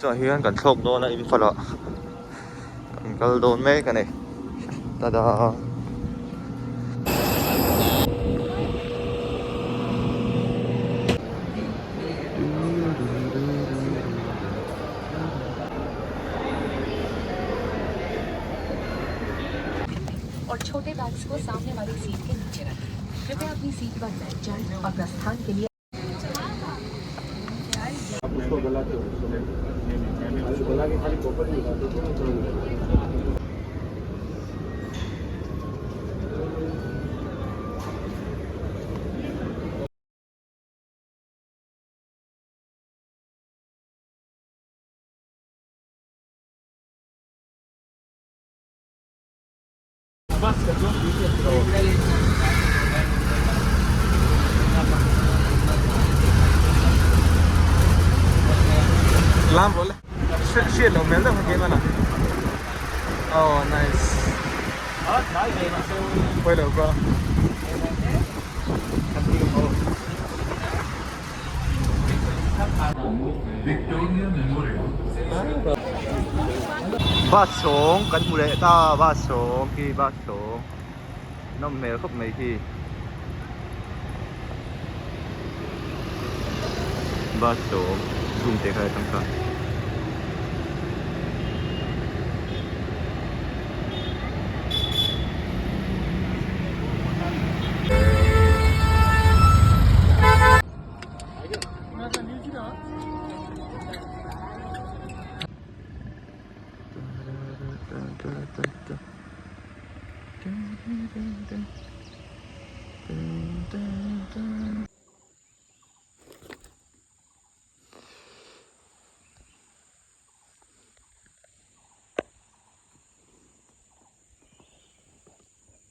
Chutah hian kan thlawk dawn a Imphal ah kan kal dawn mek a ni tada. Lam rawh le hriat loh hmel deuh kha game a na oh nice pawi lo bro. Bus sawng kan hmu leh ta bus sawng khi bus sawng nawm hmel khawp mai khi bus sawng zoom teh kha atang khan.